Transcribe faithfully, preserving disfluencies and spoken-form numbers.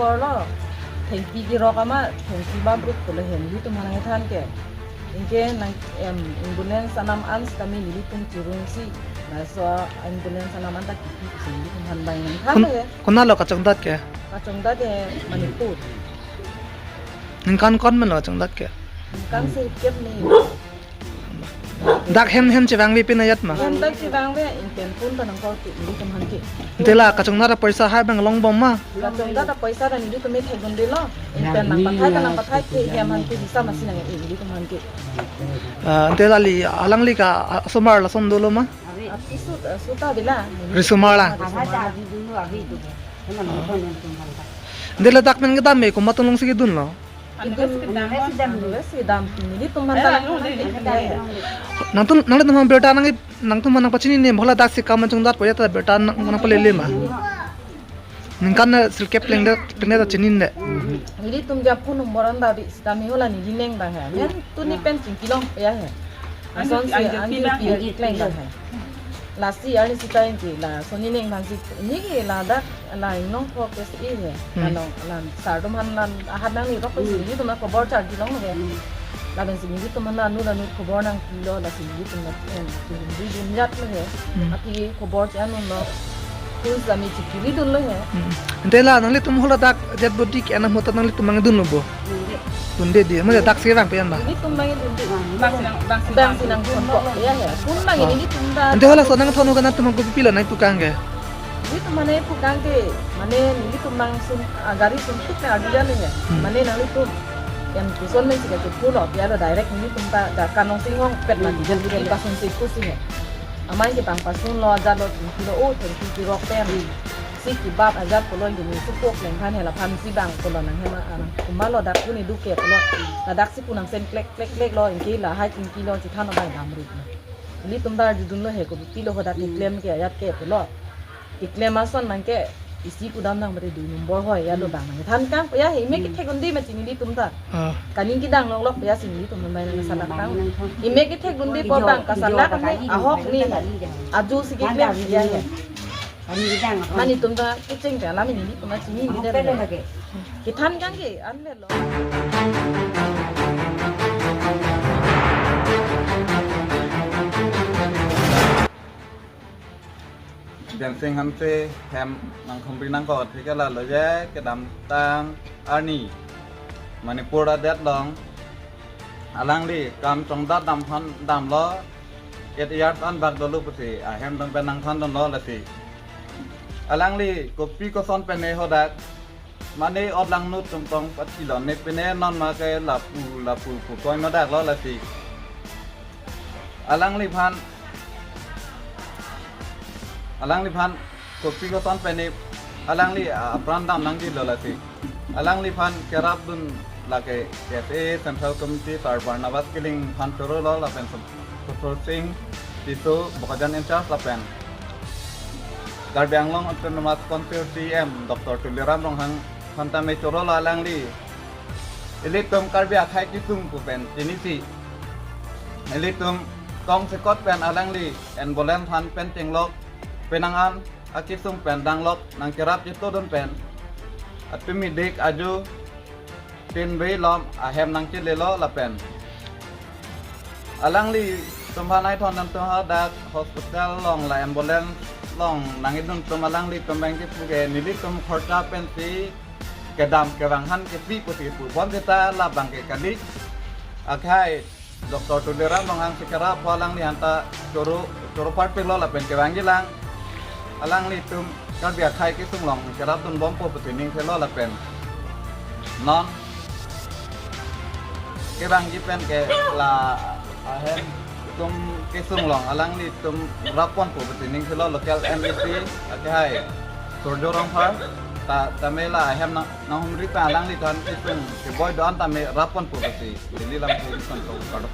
Lo, thengpi kirok ama, thengpi bamruk pulo hem, nelitum aphan nangthan ke. Anke nang, em, ambulance anam an sitame nelitum chirungsi, laso ambulance anam anta kipi pusi nelitum aphan bang nangthan. Kun-, he. Konat lo kachongdat ke? Kachongdat ke Manipur. Ningkan ko-an lo kachongdat ke? Ningkan sirkep ni. Dak hem hem chevangve pin ajat ma? Hem dak chevangve, ingpen pun ta nangkok ti, nelitum aphan ke. Ante la kachongdat apoisa hai abang longbom ma? Kachongdat apoisa ta nelitum me thekdunde lo. Ingpen nangpathai ta nangpathai ke, hem aphan ke bisa masi nang-e, nelitum aphan ke. Ah, ante lali, alangli ke, ah, asomar lason dolo ma? Apiso, ah, sota bila. Risomar lang. Risomar lang. Ante ladak pen kedam me, komat atum alongsi kedun lo? Unrest kedam, unrest kedam, nelitum aphan ta nang, nangtum, nanglitum aphan birta nang, nangtum aphan nangpachinine, bola daksi kam kachongdat po ajat ta birta nang, nangpalele ma? Ningkan, eh, sirkep plengdet, plengdet ta chinine. Nelitum ja phone number anta bi sitame hala neli neng abang he. Nelitum ni pen chingki longpo he. Lason si anju pi, anju pi, anju pi kleng abang he. Lasi arni sita ingki lason ni neng abang si, neli ke ladak la ingnong po ke si he. Hmm. Ano, la sar atum aphan la ahat nanglirok pe si, Hmm. nelitum la khobor charji long he. Hmm. Lapen si nelitum aphan la anut anut khobor nangpilo, lasi nelitum la, em, nelitum dui dun jat lo he. Hmm. Aphi khobor si anut lo. Pun sami chikiri dunlo he. Hmm. Ante la nanglitum hala dak dead body ke-en ahut ta nanglitum abang dunlo bo? Dunde. Dunde di, mane daksi abang pen ba? Nelitum abang dunde. Bang si nang, bang si nang, bang si nangthon po. Ya, ya. Pun abang, oh, nelitum ta. Ante hala laso nangthon ahut ke nangtum abang kopilo nangpu kang ke? Nelitum mane pu kang ke, mane nelitum abang sum, ah, gari sum tuk na adi jale he. Hmm. Mane nanglitum. Yang kuson men sika ke pulo, ya lo direct nelitum ta, da kanong singhong pet mati, hmm, jal di pasun si pusi he. Amai ke bang pasunlo, ajat lo, thengpi lo, oh, thengpi kirok pen. Hmm. Si kebap ajat pulo, ingni supo pleng aphan he, laphan si bang pulo nang he ma, ah, komat lo dak puni duke pulo. Ladak si pu nang sen klek, klek, klek lo, ingki lahai chingki lo, chithan lo bang damri. Nelitum ta arjudunlo he, kopilo hadak, hmm, keklem ke ajat ke pulo. Keklem ason nang ke isi pudam nang mate dui number hoi, ya lo, hmm, bang nangthan kang, ya he, ime, hmm, kethek undi mati nelitum ta. Ah. Kaning kedang lok lok ya si nelitum abang nangsalak kang. Ime kethek undi po bang kasalak ne ahok ni. Aju si keklem ya he. Mane itum ta kecheng ta alam nelitum ta chinine lake. Kethan kang ke an le lo. Densing Hanse hem nangkhumpri nangkok atheke lalo je kedamtang arni Manipur adet along alangli kam chongdat dam aphan damlo, eight years an bak dolo pusi ahem atum pen nangthandunlo lasi. Alangli kopi koson pen ne hadak mane ot langno atum tong pachilon ne pine non ma ke lapu lapu pu koi ma dak lo lasi. Alangliphan, alangliphan kopi koson pen ne alangli apran dam nangji lo lasi. Alangliphan kerapdun lake K S A Central Committee Sir Barnabas Killing aphan choro lo lapen Sum-, Sumsur Sing Tisso Bokajan in charge lapen Karbi Anglong Autonomous Council C E M Doctor Tuliram Ronghang aphan tame choro lo alangli. Ilitum Karbi akhei kesung pu pen chinisi. Ilitum tong sekot pen alangli ambulance aphan pen chenglok, penang an akesung pen danglok nangkerap chetodun pen. Atumi dik aju tin bre lom ahem nangchelelo lapen alanglitum aphan nai thon nangtum hadak hospital along la ambulance along nangidun atum alanglitum abang kipu ke nelitum khorcha pensi kedam kevang aphan kepi pusi pu. Bonsita labang ke kali akhei Doctor Tuliram Ronghang si kerap apot alangli aphan ta choro, choro parpiklo lapen kevangji lang. Alanglitum Karbi akhei kesung along kerapdun bompo pusi ning thelo lapen non kevangji pen ke la ahem atum kesung along alanglitum rappon po pusi ning thelo local M A C akhei Surjo Rongphar ta tame la ahem nang, nanghumri pen alangli aphan kesung keboi do-an tame rappon po pusi Delhi lam ke ison to kado.